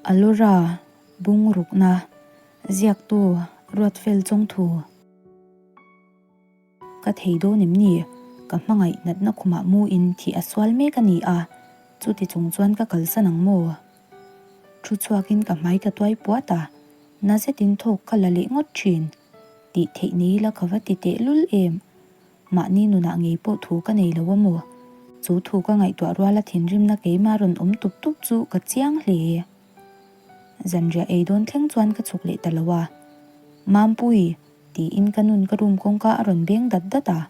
Allura bungrukna ziaktu Ruatfel Chawngthu. Ka thei dawn em ni? Ka hmangaih natna khumah mu in thih a sual mek a ni a, chuti chung chuan ka kalsan ang maw? Thu chhuakin ka hmai ka tuai puat a, na zetin thawk ka la leh ngawt thin. Tih theih nei ila ka va ti tehlul em? Mahni nunah ngei pawh thu ka nei lo a maw? Chu thu ka ngaihtuah ruala thinrimna keimah rawn awm tup tup chu ka chiang hle. Zanriah ei dawn thleng chuan ka chhuk leh ta lo a. Mampui! tiin ka nun ka room kawngka a rawn beng dat dat a.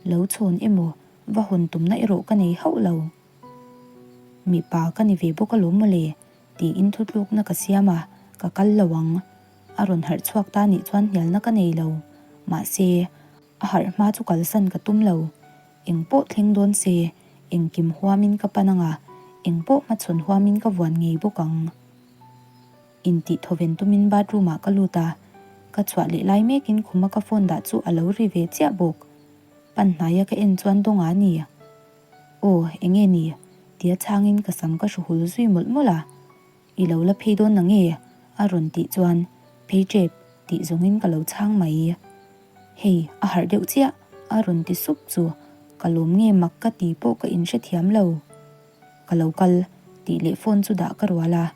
Lo chhawn emaw va hawn tumna erawh ka nei hauh lo. Mipa ka ni ve bawk alawm mawle tiin thutlukna ka siam a, ka kal lo ang. A rawn harh chhuak ta nih chuan hnialna ka nei lo. Mahse. A harh hma chu kalsan ka tum lo. Eng pawh thleng dawn se, engkim huamin ka pan ang a, eng pawh hmachhawn huamin ka vuan ngei bawk ang. Intih thawven tumin bathroom ah ka lut a, ka chhuah leh lai mekin khuma ka phone dah chu a lo ri ve chiah bawk. Pan hnaia ka en chuan Dawnga a ni. Aw, enge ni? tia chhangin ka sam ka hru hul zui mawlh mawlh a. I lo la phei dawn nange? a rawn tih chuan phei tep tih zawngin ka lo chhang mai. Hei, a harh deuh chiah, a rawn ti sup chu ka lawm nge mak ka ti pawh ka inhrethiam lo. Ka lo kal, tih leh phone chu dah ka rual a,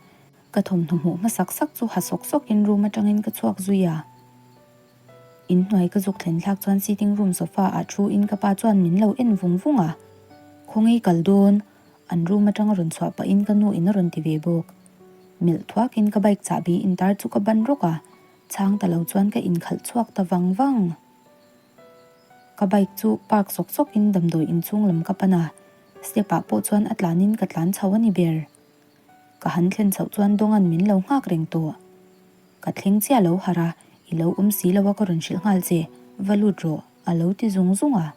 ka thawmhnaw hmuh hmasak sak chu ha sawk sawkin room atangin ka chhuak zui a. Inhnuai ka zuk thlen thlak chuan sitting room sofa ah thu in ka pa chuan min lo en vung vung a, Khawnge kal dawn? An room atanga rawn chhuah pahin ka nu in a rawn ti ve bawk. Melh thuakin ka bike chahbi intar chu ka ban rawk a, chhang ta lo chuan ka inkhalh chhuak ta vang vang. Ka bike chu park sawk sawkin damdawi inchhung lam ka pan a, step ah pawh chuan a tlanin ka tlan chho a ni ber. Ka han thlen chhoh chuan Dawnga'n min lo nghak reng tawh. Ka thleng chiah lo harh a, i lo awm si lo a ka rawn hrilh nghal che, va lut rawh, a lo ti zung zung a.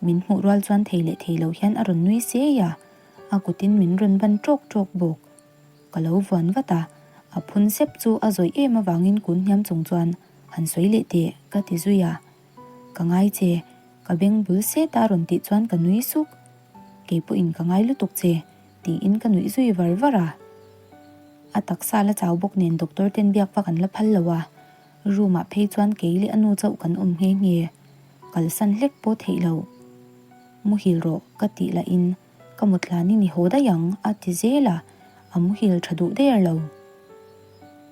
Min hmuh rual chuan thei leh thei lo hian a rawn nui sei a, a kutin min rawn ban ṭawk ṭawk bawk. Ka lo vuan vat a, a phun sep chu a zawih em avangin kun hniam chung chuan han sawi leh teh ka ti zui a. Ka ngai che, ka beng bul set a rawn tih chuan ka nui suk. Kei pawhin ka ngai lutuk che tiin ka nuih zui var var a. A taksa la chau bawk nen doctor ten biak vak an la phal lo a, room ah phei chuan kei leh a nu chauh kan awm nghe nghe. Kalsan hlek pawh theih lo. Muhil rawh ka tih lahin Ka mut hlanin i haw daih ang, a ti zel a, a muhil tha duh der lo.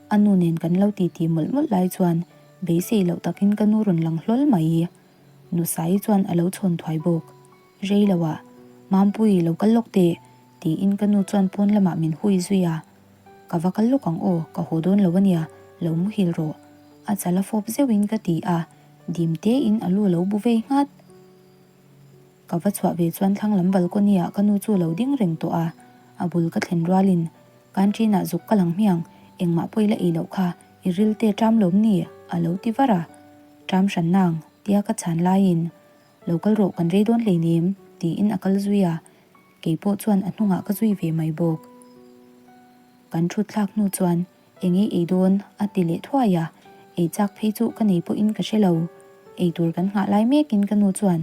A nu nen kan lo titi mawlh mawlh lai chuan beisei loh takin ka nu rawn lang hlawl mai. Nu Saii chuan a lo chhawn thuai bawk. Rei lo ah, Mampui, lo kal lawk teh, tiin ka nu chuan pawn lamah min hui zui a. Ka va kal lawk ang aw, ka haw dawn lo ania, lo muhil rawh. A chal a fawp zeuhin ka ti a, dim tein a lu a lo bu vei nghat. Ka va chhuah ve chuan thlang lam balcony ah ka nu chu lo ding reng tawh a, a bul ka thlen rualin Canteen ah zuk ka lang hmiang, engmah pawh i la ei loh kha, i ril te ṭam lawm ni? a lo ti var a. Ṭam hran nang, tia ka chhan laiin, Lo kal rawh kan rei dawn hleinem, tiin a kal zui a, keipawh chuan a hnungah ka zui ve mai bawk. Kan thut thlak hnu chuan Eng ei ei dawn? a ti leh thuai a, ei chak phei chu ka nei pawhin ka hre lo. Ei tur kan nghah lai mekin ka nu chuan,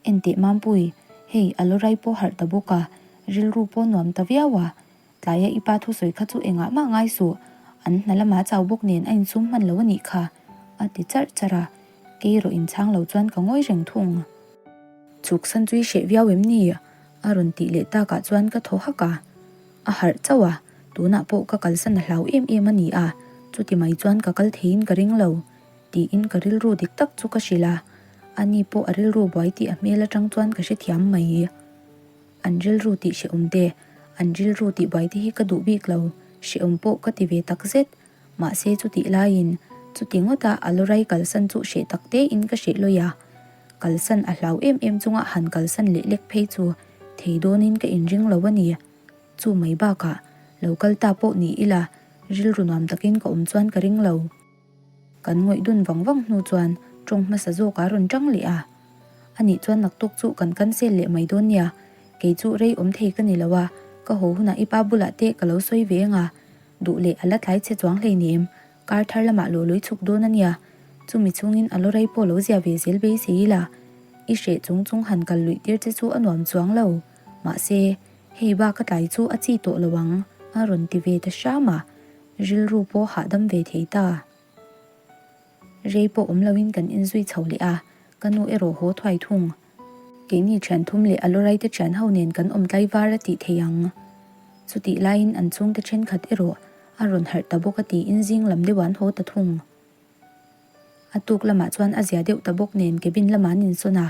Enteh Mampui, hei a lawrai pawh harh ta bawk a, rilru pawh nuam ta viau a, tlaia i pa thusawi kha chu engah mah ngai suh, an hna lamah chau bawk nen a insum hman lo a nih kha, a ti charh charh a, kei erawh inchhang lo chuan ka ngawi reng thung. Chhuk san chu i hreh viau em ni? a rawn tih leh takah chuan ka thaw hak a. A harh chauh a, tunah pawh ka kalsan a hlau em em a ni a, chuti mai chuan ka kal theiin ka ring lo, tiin ka rilru dik tak chu ka hrilh a, ani pawh a rilru buai tih a hmel atang chuan ka hrethiam mai. An rilru tih hrehawm te, an rilru tih buai te hi ka duh bik lo, hrehawm pawh ka ti ve tak zet, mahse chutih laiin chuti ngawta a lawrai kalsan chu hreh tak tein ka hreh lawi a, kalsan a hlau em em chunga han kalsan leh lek phei chu thei dawnin ka inring lo a ni. Chu mai bakah lo kal ta pawh ni ila rilru nuam takin ka awm chuan ka ring lo. Kan ngawih dun vang vang hnu chuan tawng hmasa zawk a rawn tang leh a. Anih chuan naktuk chu kan cancel leh mai dawn nia, kei chu rei awm thei ka ni lo a, ka haw hunah i pa bulah te ka lo sawi ve ang a, duh leh a la tlai che chuang hleinem, kar thar lamah lo lui chhuk dawn a nia, chumi chhungin a lawrei pawh lo zia ve zel beisei ila, i hreh chung chung han kal luih tir che chu a nuam chuang lo, mahse, Hei bak a tlai chu a chi tawh lo ang, A rawn ti ve ta hram a, rilru pawh hahdam ve thei ta. Rei pawh awm loin kan inzui chho leh a, ka nu erawh haw thuai thung. Keini thian thum leh a lawrai te thian ho nen kan awm tlai var a tih thei ang. Chutih laiin an chhungte thenkhat erawh a rawn harh ta bawk a tiin zing lam deuh an haw ta thung. A tuk lamah chuan a zia deuh ta bawk nen cabin lamah an insawn a,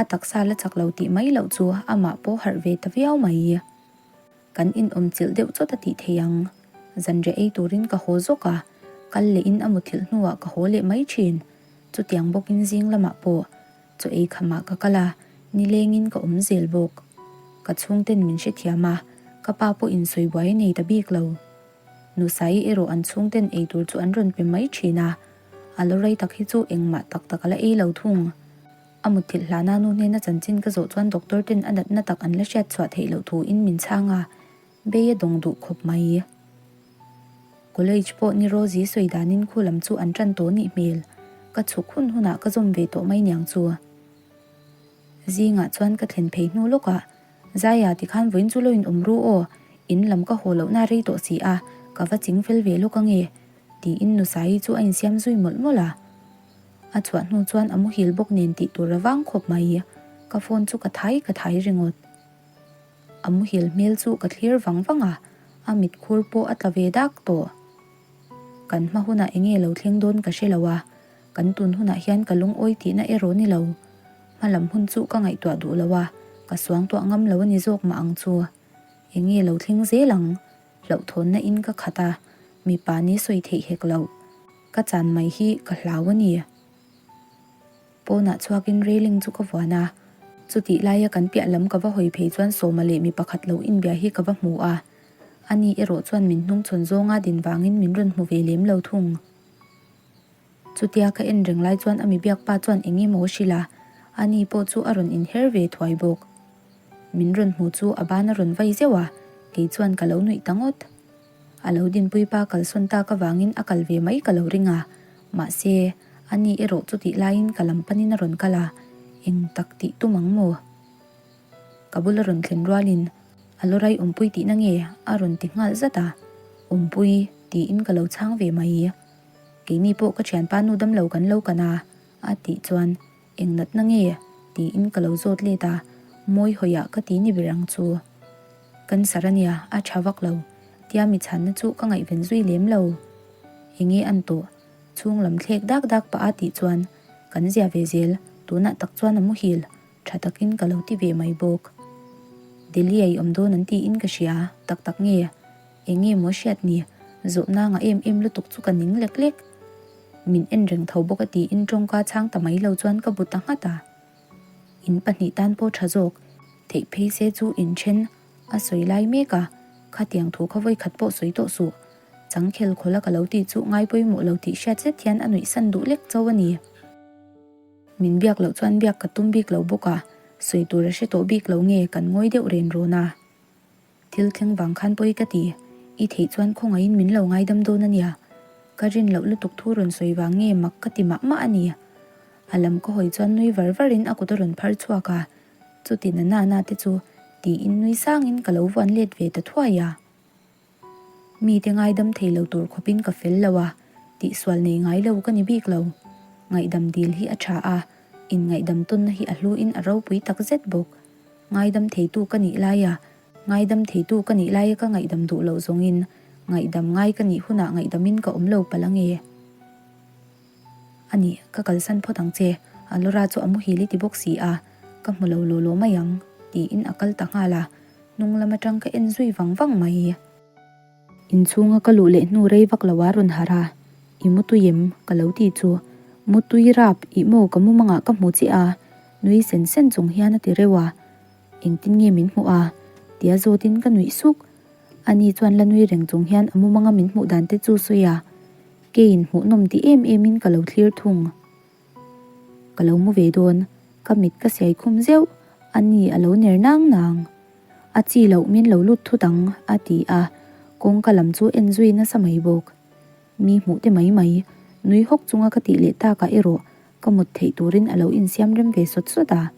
a taksa la chak lo tih mai loh chu amah pawh harh ve ta viau mai. Kan inawm chilh deuh chawt a tih thei ang. Zanriah ei turin ka haw zawk a, kal lehin a muthilh hnuah ka haw leh mai thin. Chutiang bawkin zing lamah pawh chaw ei khamah ka kal a, nilengin ka awm zel bawk. Ka chhungten min hrethiam a, ka pa pawhin sawi buai a nei ta bik lo. Nusaii erawh an chhungten ei tur chu an rawn pe mai thin a, a lo rei tak hi chu engmah tak tak a la ei lo thung. A mutthilh hlana nu hnena chanchin ka zawh chuan doctor ten a natna tak an la hriat chhuah theih loh thu in min chhang a, bei a dawng duh khawp mai. College pawh ni Rosie sawi danin khu lam chu an tan tawh nih hmel, ka chhuk hun hunah ka zawm ve tawh mai niang chu. Zingah chuan ka thlen phei hnu lawkah, Zaia tikhan vawiin chu lo in awm ru aw, in lam ka haw lohna rei tawh si a, ka va ching fel ve lawk ange, tiin Nusaii chu a insiam zui mawlh mawlh a. A chhuah hnu chuan a muhil bawk nen tih tur a vang khawp mai. Ka phone chu ka thai ka thai ringawt. A muhil hmel chu ka thlir vang vang a, a mit khur pawh a tla ve dak tawh. Kan hma hunah enge lo thleng dawn ka hre lo a, kan tun hunah hian ka lungawi tihna erawh ni lo. Hma lam hun chu ka ngaihtuah duh lo a, ka suangtuah ngam lo a ni zawk mah ang chu. Enge lo thleng zel ang? Hlauhthawnna in ka khat a, mipa ni sawi theih hek loh. Ka chan mai hi ka hlau a ni. Pawnah chhuakin railing chu ka vuan a, chutih laia kan piah lam ka va hawi phei chuan Sawma leh mi pakhat lo inbia hi ka va hmu a, ani erawh chuan min hnungchhawn zawnga din vangin min rawn hmu ve lem lo thung. Chutia ka en reng lai chuan a mi biak pa chuan eng emaw a hrilh a, ani pawh chu a rawn inher ve thuai bawk. Min rawn hmu chu a ban a rawn vai zeuh a, kei chuan ka lo nuih ta ngawt. A lo dinpui pa kalsawn tak avangin a kal ve mai ka lo ring a, mahse, ani erawh chutih laiin ka lam panin a rawn kal a, eng tak tih tum ang maw? Ka bula rawn thlen rualin, A lawrai awmpui tihna nge? a rawn ti nghal zat a, Awmpui, tiin ka lo chhang ve mai. Keini pawh ka thianpa nu damlo kan lo kan a, a tih chuan, Eng natna nge? tiin ka lo zawt let a, mawi hawiah ka ti ni ber ang chu. Cancer a nia, a tha vak lo, tia mi chhanna chu ka ngaihven zui lem lo. Enge an tawh? Chhung lam thlek dak dak pah a tih chuan, Kan zia ve zel, tunah tak chuan a muhil, tha takin ka lo ti ve mai bawk. Delhi a i awm dawn an tiin ka hria, tak tak nge? Enge maw hriat ni? Zawhna ngah em em lutuk chu ka ning lek lek. Min en reng tho bawk a tiin tawngka chhang ta mai lo chuan ka bu ta nghat a. In pahnih tan pawh tha zawk theih phei se chu in then a sawi lai mek a, khatiang thu kha vawikhat pawh sawi tawh suh. Changkhel khawla ka lo tih chu ngai pawimawh lo tih hriat zet hian a nuih san duh lek chauh a ni. Min biak loh chuan biak ka tum bik lo bawk a, sawi tur a hre tawh bik lo nge kan ngawi deuh ren rawn a. Thil thleng vang khan pawi ka ti, i theih chuan khawngaihin min lo ngaidam dawn a nia. Ka rin loh lutuk thu rawn sawi vang nge mak ka ti mah mah a ni. A lam ka hawi chuan nui var varin a kut a rawn phar chhuak a, chuti na na na te chu tiin nui sangin ka lo vuan let ve ta thuai a. Mite ngaidam thei lo tur khawpin ka fel lo a, tihsual nei ngai lo ka ni bik lo. Ngaihdam dil hi a tha a, inngaihdam tawnna hi a hluin a ropui takzet bawk. Ngaidam theitu ka nih laia, ngaidam theitu ka nih laia ka ngaihdam duh loh zawngin, ngaihdam ngai ka nih hunah ngaihdamin ka awm lo palh ange. A nih, ka kalsan phawt ang che, Alora chu a muhil i ti bawk si a, ka hmu lo law law mai ang, tiin a kal ta nghal a, hnung lam atang ka en zui vang vang mai. Inchhunga ka luh leh hnu rei vak lo a rawn harh a, I mu tui em? ka lo ti chu. Mu tui rap, ih maw ka mumangah ka hmu che a, nui sen sen chung hian a ti reuh a. Engtin nge min hmuh a? tia zawtin ka nuih suk. Ani chuan la nui reng chung hian a mumanga min hmuh dan te chu sawi a, keiin hmuhnawm ti em emin ka lo thlir thung. Ka lo mu ve dawn, ka mit ka siai khum zeuh, ani a lo ner nang nang. A chi loh min lo lut thut ang, a ti a, kawngka lam chu en zui nasa mai bawk. Mi hmuh te mai mai, nui hawk chunga ka tih leh takah erawh ka mut theih turin a lo insiam rem ve sawt sawt a.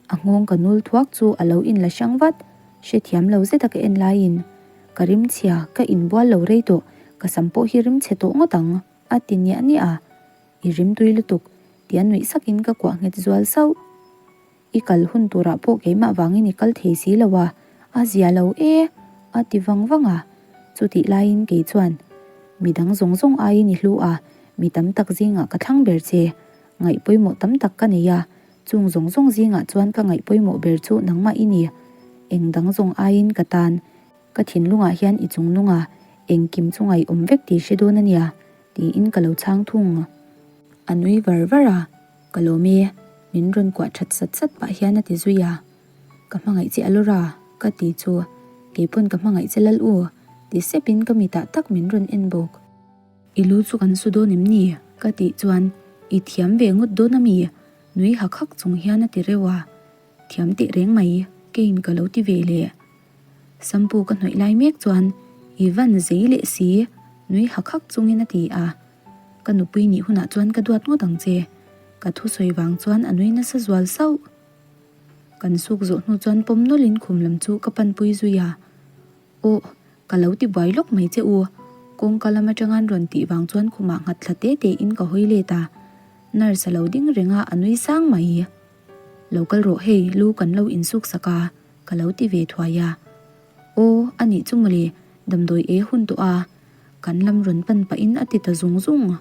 A nghawng ka nul thuak chu a lo inla hrang vat, hrethiam lo zeta ka en laiin. Ka rimchhia, ka inbual lo rei tawh, ka sam pawh hi rimchhe tawh ngawt ang, a ti niah niah a. I rimtui lutuk, tia nuih sakin ka kuah nghet zual sauh. I kal hun turah pawh keimah vangin i kal thei si lo a, a zia lo e, a ti vang vang a. Chutih laiin kei chuan, Mi dang zawng zawng aiin i hlu a, mi tam tak zingah ka thlang ber che. Ngaih pawimawh tam tak ka nei a, chung zawng zawng zingah chuan ka ngaih pawimawh ber chu nangmah i ni. Eng dang zawng aiin ka tan, ka thinlungah hian i chungnung a, engkim chu ngaihawm vek tih hre dawn a nia, tiin ka lo chhang thung. A nui var var a. Ka lawm e, min rawn kuah that sat sat pah hian a ti zui a. Ka hmangaih che Alora, ka ti chu. Keipawn ka hmangaih che lal u, ti sep in ka mitah tak min rawn en bawk. I lu chu kan su dawn em ni? Ka tih chuan, I thiam ve ngawt dawn a mi? Nui hak hak chung hian a ti reuh a. Thiam teh reng mai, keiin ka lo ti ve leh. Sampu ka hnawih lai mek chuan, I van zei leh si, nui hak hak chungin a ti a. Ka nupui nih hunah chuan ka duat ngawt ang che. Ka thusawi vang chuan a nui nasa zual sauh. Kan suk zawh hnu chuan pawm nawlhin khum lam chu ka panpui zui a. Aw, ka lo ti buai lawk mai che u. Kawngka lam atanga an rawn tih vang chuan khumah nghat thla te te in ka hawi let a. Nurse a lo ding reng a, a nui sang mai. Lo kal rawh hei, lu kan lo insuk sak a, ka lo ti ve thuai a. Aw, a nih chu mawle, damdawi e hun tawh a. Kan lam rawn pan pahin a ti ta zung zung.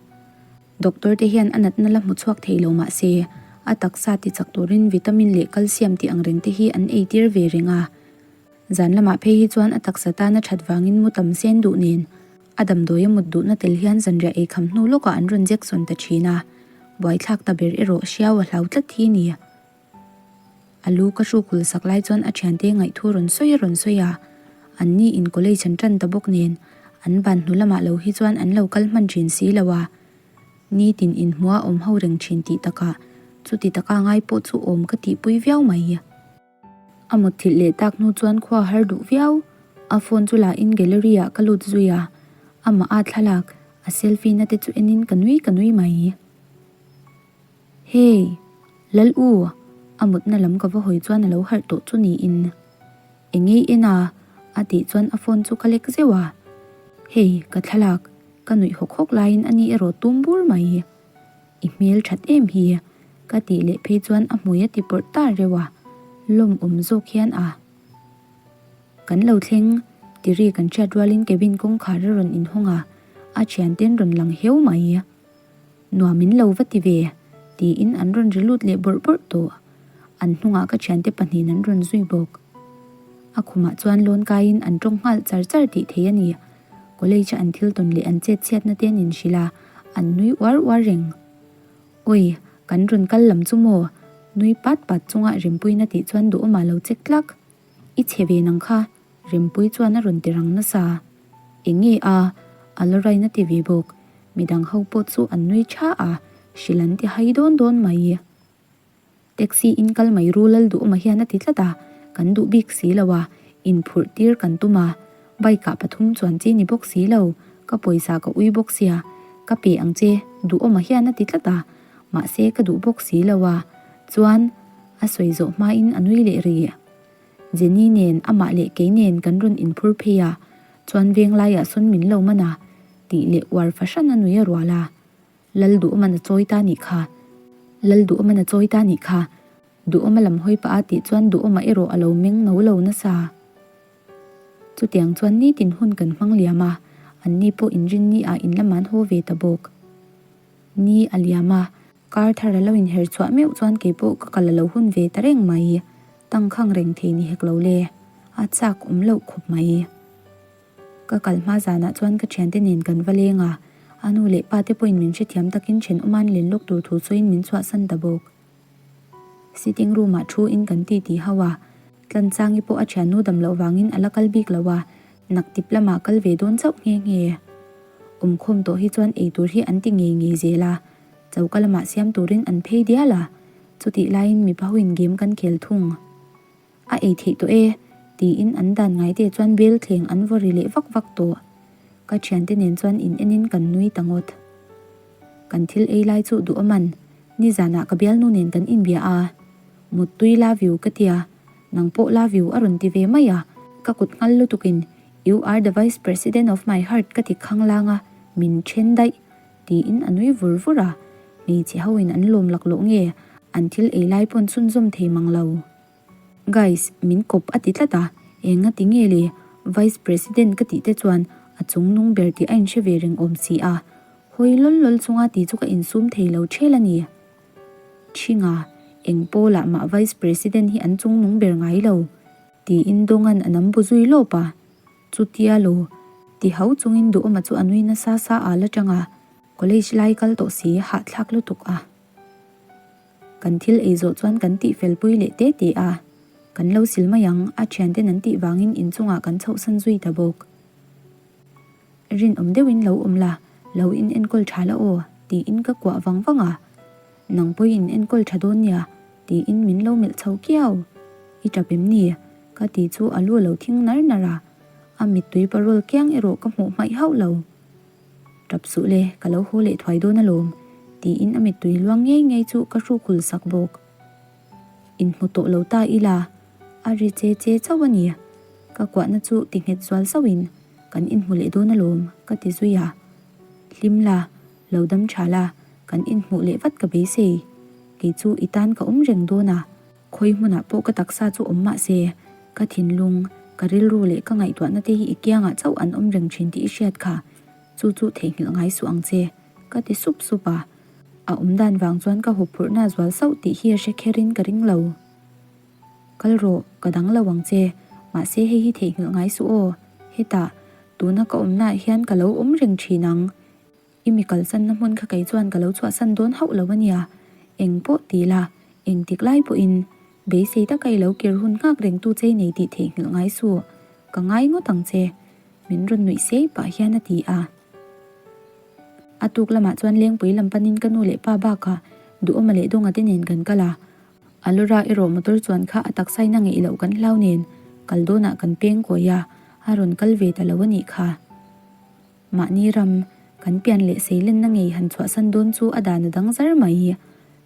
Doctor te hian a natna la hmu chhuak thei lo mah se, a taksa ti chak turin vitamin leh calcium tih ang reng te hi an ei tir ve reng a. Zan lamah phei hi chuan a taksa tan a that vangin mu tam sen duh nen, a damdawi a mut duhna tel hian zanriah ei kham hnu lawkah an rawn Jackson ta thin a, buaithlak ta ber erawh hriau a hlau tlat hi ni. A lu ka hruk hul sak lai chuan a thiante ngaihthu rawn sawi a rawn sawi a, an ni in college an tan ta bawk nen an ban hnu lamah lo hi chuan an lo kal hman thin si lo a, nitin inhmuh a awm ho reng thin tih takah chuti taka ngai pawh chu awm ka tihpui viau mai. A mutthilh leh tak hnu chuan khua har duh viau, a phone chu la in gallery ah ka lut zui a, amah a thlalak a selfie na te chu en in ka nui ka nui mai. Hey! Lal u! A mutna lam ka va hawi chuan a lo harh tawh chu niin. Eng ei en a? A tih chuan a phone chu ka lek zeuh a. Hey, ka thlalak, ka nuih hawk hawk laiin a ni erawh tum bur mai. I hmel that em hi? Ka tih leh phei chuan a hmui a ti pawrh ta reuh a, lawm awm zawk hian a. Kan lo thleng, ti ri kan hriat rualin cabin kawngkhar a rawn inhawng a, a thianten rawn lang heu mai. Nuam in lo va ti ve, tiin an rawn ri lut leh bawrh bawrh tawh. An hnungah ka thiante pahnihin an rawn zui bawk. A khumah chuan lawn kaiin an tawng nghal char char tih thei a ni. College a an thil tawn leh an chet chhiatna te an inhrilh a, an nui uar uar reng. Awi, kan rawn kal lam chu maw? Nui pat pat chunga Rempuiin a tih chuan duhawmah lo chek tlak. I chhe ve nang kha, Rempuii chuan a rawn ti rang nasa. Eng nge a? A la rain a ti ve bawk. Midang ho pawh chu an nui tha a, hrilh an ti hai dawn dawn mai. Taxi in kal mai ru lal duhawma hian a ti tlat a, kan duh bik si lo a, inphurh tir kan tum a. Bike ah pathum chuan chi ni bawk si lo, ka pawisa ka ui bawk sia, ka pe ang che, duhawma hian a ti tlat a, mahse ka duh bawk si lo a, chuan a sawi zawh hmain a nui leh rih. Jenny nen amah leh kei nen kan rawn inphur phei a, chuan veng laiah sawn min lo man a, tih leh uar fahran a nui a rual a. Lal Duhawman a chawi ta nih kha. Lal Duhawman a chawi ta nih kha. Duhawma lam hawi pah a tih chuan Duhawma erawh a lo meng no lo nasa. Chutiang chuan nitin hun kan hmang liam a, anni pawh inrinni ah in lam an haw ve ta bawk. Ni a liam a, Kar thar a lo inher chhuah meuh chuan kei pawh ka kal a lo hun ve ta reng mai. Tangkhang reng thei ni hek lo le. A chak awm loh khawp mai. Ka kal hma zanah chuan ka thiante nen kan va leng a, a nu leh pa te pawhin min hrethiam takin thenawm an len lawk tur thu sawiin min chhuahsan ta bawk. Sitting room ah thu in kan titi ho a, Tlanchangi pawh a thiannu dam loh vangin a la kal bik lo a, naktip lamah kal ve dawn chauh nghe nghe. Awmkhawm tawh hi chuan eitur hi an ti ngei ngei zel a, Choka lamah siam turin an phei dial a, chutih laiin mipa hoin game kan khel thung. A ei theih tawh e, tiin an dan ngaite chuan bel thleng an vaw ri leh vak vak tawh. Ka thiante nen chuan in enin kan nui ta ngawt. Kan thil ei lai chu duh awm an, nizanah ka bialnu nen kan inbia a, Muttui love you ka tia, nang pawh love you a rawn ti ve mai a, ka kut nghal lutukin. You are the vice president of my heart ka ti khanglang a, min then daih, tiin a nui vur vur a. Hmeichhe ho in an lawm laklawh nge, an thil ei lai pawn chhunzawm thei mang lo. Guys, min kawp a ti tlat a, eng a ti nge le? Vice president ka tih te chuan a chung nung ber tih a inhre ve reng awm si a, hawi lawl lawl chunga ti chu ka insum thei lo ṭhel a ni. Ṭhinga, eng pawlah mah vice president hi an chung nung ber ngai lo, tiin Dawnga'n a nam bu zui lawp a. Chutia lo, ti hau chungin Duhawma chu a nui nasa sa a la ṭang a, college lai kal tawh si hahthlak lutuk a. Kan thil ei zawh chuan kan tih fel pui leh te te a, kan lo sil mai ang a thianten an tih vangin inchungah kan chhohsan zui ta bawk. Rinawm deuhin lo awm la, lo in enkawl tha la aw, tiin ka kuah vang vang a. Nang pawh in enkawl tha dawn nia, tiin min lo melh chho kiau. I tap em ni? Ka ti chu a lu a lo thing nar nar a, a mittui parawl kiang erawh ka hmuh hmaih hauh lo. Tap suh le, ka lo haw leh thuai dawn alawm, tiin a mittui luang ngei ngei chu ka hru khul sak bawk. Inhmu tawh lo ta ila, a ri che che chauh a ni. Ka kuahna chu ti nghet zual zauhin, Kan inhmu leh dawn alawm, ka ti zui a. Hlim la, lo dam tha la, kan inhmuh leh vat ka beisei. Kei chu i tan ka awm reng dawn a. Khawi hmunah pawh ka taksa chu awm mah se, ka thinlung, ka rilru leh ka ngaihtuahna te hi i kiangah chauh an awm reng thin tih i hriat kha, chu chu theihnghilh ngai suh ang che, ka ti sup sup a. A awm dan vang chuan ka huphurhna zual sauh tih hi a hre kherin ka ring lo. Kal rawh, ka dang lo ang che, mahse hei hi theihnghilh ngai suh aw, hetah, tuna ka awmnaah hian ka lo awm reng thin ang. I mi kalsanna hmun kha kei chuan ka lo chhuahsan dawn hauh lo a nia, eng pawh ti la, engtik lai pawhin beisei taka i lo kir hun nghak reng tu chei nei tih theihnghilh ngai suh, ka ngai ngawt ang che, min rawn nuih sei pah hian a ti a. A tuk lamah chuan Lengpui lam panin ka nu leh pa bakah Duhawma leh Dawnga te nen kan kal a, Alora erawh motor chuan kha a taksain a ngeih loh kan hlau nen kal dawnah kan peng kawi a, a rawn kal ve ta lo a nih kha. Mahni ram, kan pian leh seilenna ngei han chhuahsan dawn chu a dan a dang zar mai.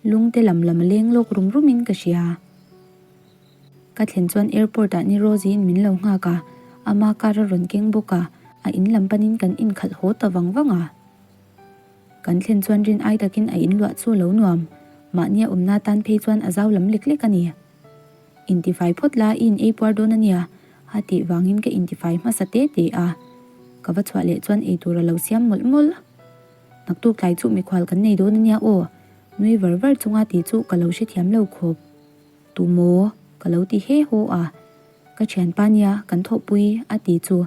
Lungte lam lam a leng lawk rum rum in ka hria. Ka thlen chuan airport ah ni Rosie-in min lo nghak a, ama car a rawn keng bawk a, a in lam panin kan inkhalh haw ta vang vang a. Kan thlen chuan rin ai takin a in luah chu a lo nuam, mahni a awmna tan phei chuan a zau lam lek lek a ni. Intifai phawt la i in ei puar dawn a nia, a tih vangin ka intifai hmasa te te a. Ka va chhuah leh chuan eitur a lo siam mawlh mawlh. Naktuk tlai chu mikhual kan nei dawn a nia aw, nui var var chunga tih chu ka lo hrethiam lo khawp. Tu maw? Ka lo ti he haw a. Ka thianpa nia kan thawhpui a ti chu,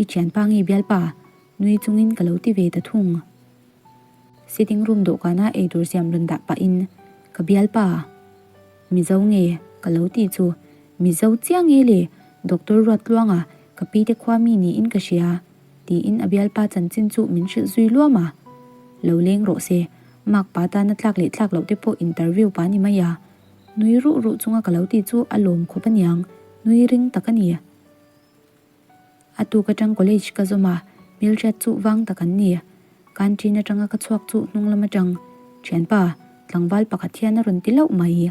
I thianpa nge bialpa? Nui chungin ka lo ti ve ta thung. Sitting room dawhkana eitur siam rawn dah pahin ka bialpa, Mizo nge? ka lo ti chu, Mizo chiang e le, Doctor Ruattluanga ka pi te khua mi niin ka hria, tiin a bialpa chanchin chu min hrilh zui luam a. Lo leng rawh se, mark pa tana tlak leh tlak loh te pawh interview pa ni mai a. Nui ruh ruh chunga ka lo ti chu a lawm khawp aniang, nui ring tak a ni. A tuk atang college ka zawm a, hmelhriat chu vang tak an ni. Canteen atanga ka chhuak chu hnung lam atang, Thianpa, tlangval pakhat hian a rawn ti lauh mai.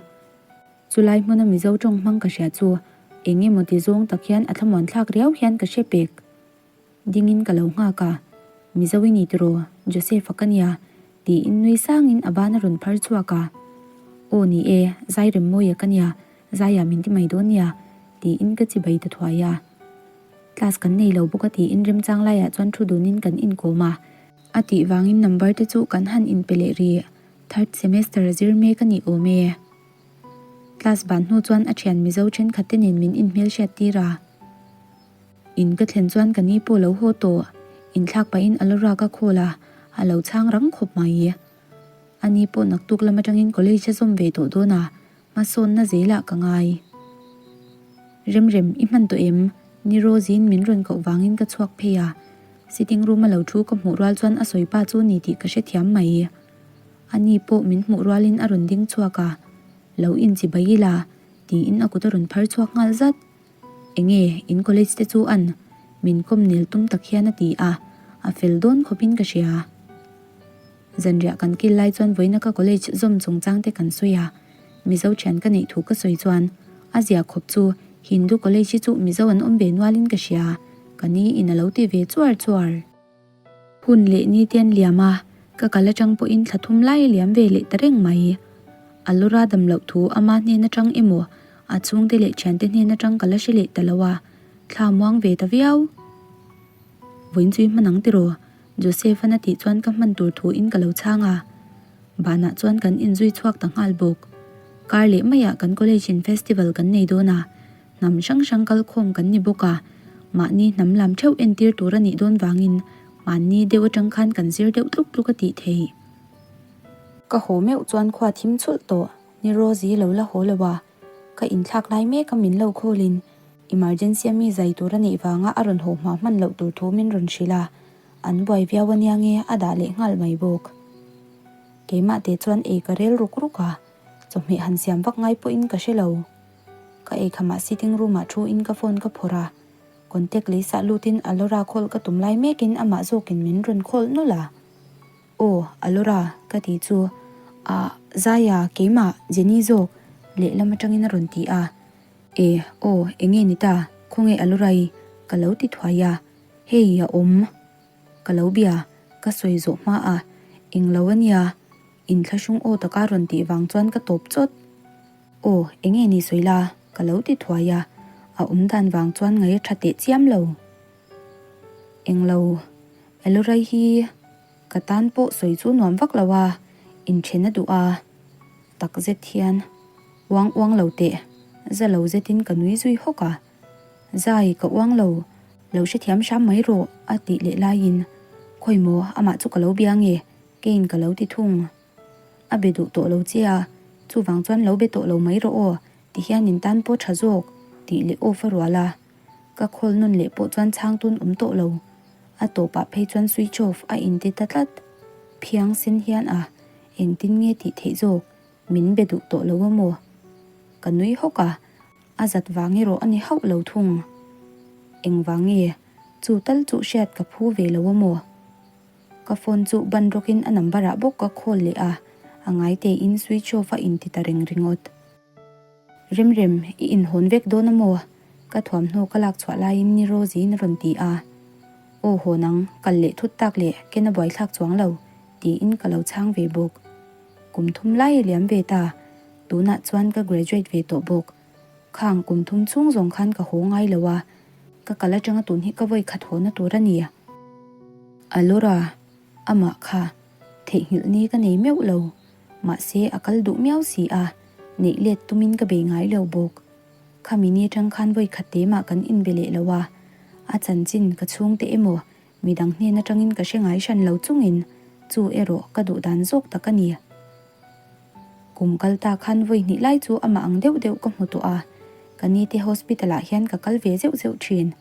Chulai hmuna Mizo tawng hmang ka hria chu eng emaw ti zawng tak hian a thlamuan thlak riau hian ka hre pek. Dingin ka lo nghak a, Mizo i ni tiraw, Joseph-a ka nia, tiin nui sangin a ban a rawn phar chhuak a. Aw ni e, Zairemmawia ka nia, Zaia min ti mai dawn nia, tiin ka chibai ta thuai a. Class kan nei lo bawk a tiin remchang laiah chuan thu dunin kan inkawm a. A tih vangin number te chu kan han inpe leh rih. Third semester a zir mek a nih awm e. Class ban hnu chuan a thian Mizo thenkhat te nen min inhmelhriat tir a. In ka thlen chuan ka ni pawh lo haw tawh. Inthlak pahin a la ruak a call a, a lo chhang rang khawp mai. A ni pawh naktuk lam atangin college a zawm ve tawh dawn a, Hmasawnna zelah ka ngai. Remrem, i hman tawh em? Ni Rosie-in min rawn koh vangin ka chhuak phei a. Sitting room a lo thu ka hmuh rual chuan a sawi pa chu ni tih ka hrethiam mai. Ani pawh min hmuh rualin a rawn ding chhuak a, Lo inchi bai ila, tiin a kut a rawn phar chhuak nghal zat. Enge, in college te chu an? Min kawm nel tum tak hian a ti a, a fel dawn khawpin ka hria. Zanriah kan kil lai chuan vawiina ka college zawm chungchang te kan sawi a, Mizo thian ka neih thu ka sawi chuan a zia khawp chu Hindu college hi chu Mizo an awm ve nualin ka hria. Ka ni in a lo ti ve chuar chuar. Hun leh ni te an liam a, ka kal atang pawhin thla thum lai a liam ve leh ta reng mai. A lawra dam loh thu ama hnen atang emaw a chhungte leh thiante hnen atang ka la hre leh ta lo a, thla muang ve ta viau. Vawiin chu i hman ang tiraw? Joseph-an a tih chuan ka hman tur thu in ka lo chhang a. Banah chuan kan inzui chhuak ta nghal bawk. Kar leh maiah kan college in festival kan nei dawn a, Hnam hrang hrang kal khawm kan ni bawk a, mahni hnam lam theuh entir tur a nih dawn vangin mahni deuh atang khan kan zir deuh tluk tluk a tih theih. Ka haw meuh chuan khua thim chhulh tawh, ni Rosie lo la haw lo a, ka inthlak lai mek a min lo call in emergency a mi zai tur a neih vanga a rawn haw hma hman loh tur thu min rawn hrilh a, an buai viau ania nge a dah leh nghal mai bawk. Keimah te chuan ei ka rel ruk ruk a, chawhmeh han siam vak ngai pawhin ka hre lo. Ka ei khamah sitting room ah thu in ka phone ka phawrh a, contact lei sah lut in Alora call ka tum lai mek in amah zawk in min rawn call nawlh a. Aw, Alora, ka ti chu, ah, Zaya, keimah, Jenny zawk, lehlam atang in a rawn ti a. E, aw, enge ni ta, khawnge Alora i, ka lo ti thuai a, hei a awm, ka lo bia, ka sawi zawh hma a, englo ania, inthlahrung aw taka rawn tih vang chuan ka tawp chawt. Aw, enge ni sawi la? Ka lo ti thuai a, a awm dan vang chuan ngaih a tha teh chiam lo. Englo, Eloray hi ka tan pawh sawi chu nuam vak lo a, inthen a duh a, tak zet hian uang uang lo teh, za lo zetin ka nui zui hawk a, Zai, ka uang lo, lo hrethiam hram mai rawh a tih leh laiin, Khawi maw, amah chu ka lo bia nge? Keiin ka lo ti thung. A be duh tawh lo che a, chuvang chuan lo be tawh lo mai rawh aw, ti hian in tan pawh tha zawk, tih leh off a rual a. Ka call nawn leh pawh chuan chhang tun awm tawh lo. A tawpah phei chuan switch off a inti ta tlat. Phiang sen hian a, engtin nge tih theih zawk, min be duh tawh lo a maw? Ka nui hawk a, a zat vang erawh a ni hauh lo thung. Engvang nge, chu tal chu hriat ka phu ve lo a maw? Ka phone chu ban rawkin a number ah bawk ka call leh a, a ngai tein switch off a inti ta reng ringawt. Remrem, i inhawn vek dawn a maw? Ka thuamhnaw ka lak chhuah laiin ni Rosie-in a rawn ti a. Aw hawn ang, kal leh thut tak leh ken a buaithlak chuang lo, tiin ka lo chhang ve bawk. Kum thum lai a liam ve ta, tunah chuan ka graduate ve tawh bawk. Khang kum thum chhung zawng khan ka haw ngai lo a, ka kal atanga tun hi ka vawi khat hawna tur a ni. Alora, amah kha theihnghilh ni ka nei meuh lo, mahse a kal duh miau si a, neih let tumin ka bei ngai lo bawk. Khami ni atang khan vawi khat te mah kan inbe leh lo a, a chanchin ka chhungte emaw midang hnen atangin ka hre ngai hran lo chungin chu erawh ka duh dan zawk tak a ni. Kum kal ta khan vawi hnih lai chu amah ang deuh deuh ka hmu tawh a, ka ni te hospital ah hian ka kal ve zeuh zeuh thin.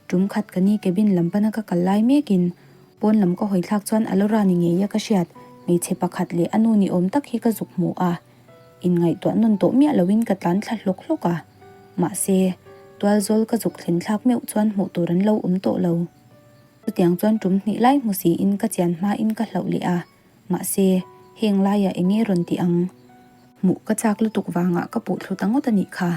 Tum khat ka ni cabin lam pana ka kal lai mekin pawn lam ka hawi thlak chuan Alora ni ngei a ka hriat hmeichhe pakhat leh a nu ni awm tak hi ka zuk hmu a, inngaihtuah nawn tawh miah loin ka tlan thla hlawk hlawk a, mahse tualzawl ka zuk thlen thlak meuh chuan hmuh tur an lo awm tawh lo. Chutiang chuan tum hnih lai hmu siin ka chian hmain ka hlauh leh a. Mahse, heng laiah eng nge rawn tih ang? Hmuh ka chak lutuk vangah ka puh thlu ta ngawt a nih kha.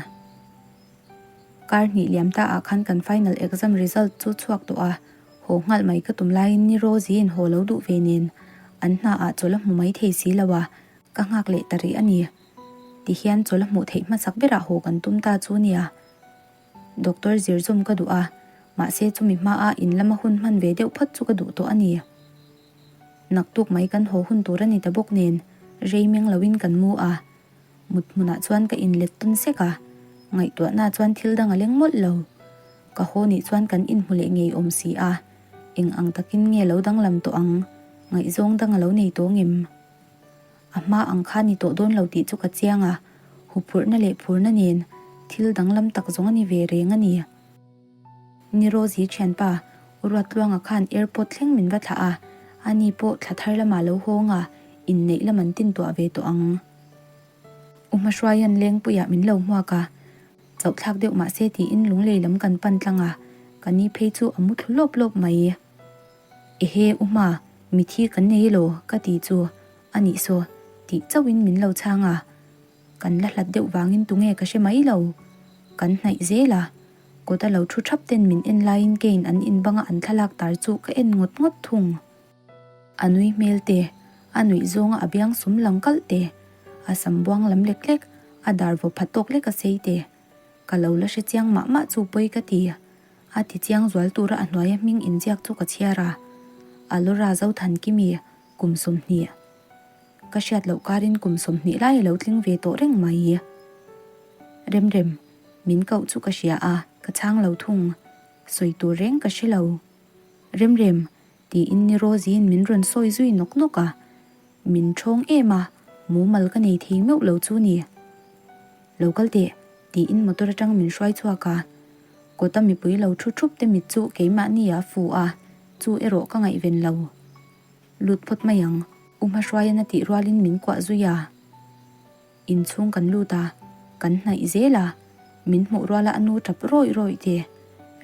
Kar hnih liam ta ah khan kan final exam result chu chhuak tawh a, haw nghalh mai ka tum laiin ni Rosie in haw lo duh ve nen an hna ah chawl a hmu mai thei si lo a, ka nghak leh ta rih a ni. Tihian chawl a hmuh theih hmasak berah haw kan tum ta chu nia. Doctor zir zawm ka duh a, mahse chumi hmaa in lama hun hman ve deuh phawt chu ka duh tawh a ni. Naktuk mai kan haw hun tur a ni ta bawk nen, rei meng loin kan mu a. Mut hmunah chuan ka inlet tawn sek a, ngaihtuahna chuan thil dang a leng mawlh lo. Ka haw nih chuan kan inhmu leh ngei awm si a, eng ang takin nge lo danglam tawh ang, ngaihzawng dang a lo nei tawh ngem? A hma ang kha ni tawh dawn lo tih chu ka chiang a, huphurhna leh phurna nen thil danglam tak zawng a ni ve reng a ni. Ni Rosie thianpa, U Ruattluanga khan airport thleng min va thlah a, ani pawh thla thar lamah lo hawng a, inneih lam an tintuah ve tawh ang. U Hmahruaia'n Lengpuiah min lo hmuak a, chauhthlak deuh mahse tiin lunglei lam kan pan tlang a, ka ni phei chu a mu thlu lawp lawp mai. Ehe U Hma, mithi kan nei elaw? ka ti chu, a nih saw, tih chauhin min lo chhang a. Kan la hlat deuh vangin tunge ka hre mai lo. Kan hnaih zel a. Kawta lo thu thap ten min en laiin keiin an in banga an thlalak tar chu ka en ngawt ngawt thung. A nui hmel te, a nuih zawnga a biang sum lang kalh te, a sam buang lam lek lek, a dar vaw pha tawk lek a sei te. Ka lo la hre chiang mah mah chu pawi ka ti. A ti chiang zual tura a hnuaia hming inziak chu ka chhiar a. Alora Zothankimi, kum 20. Ka hriat loh karin kum 20 lai a lo tling ve tawh reng mai. Remrem, min koh chu ka hria a, ka chhang lo thung. Sawi tur reng ka hre lo. Remrem, tiin ni Rosie-in min rawn sawi zui nawk nawk a. Min ṭhawng em a, mumal ka nei thei meuh lo chu ni. Lo kal teh, tiin motor aṭang min hruai chhuak a. Kawta mipui lo ṭhu ṭhup te mit chu keimahni a fu a, chu erawh ka ngaihven lo. Lut phawt mai ang, U Hmahruaian a tih rualin min kuah zui a. Inchhung kan lut a, kan hnaih zel a, min hmuh ruala a nu tap rawih rawih te,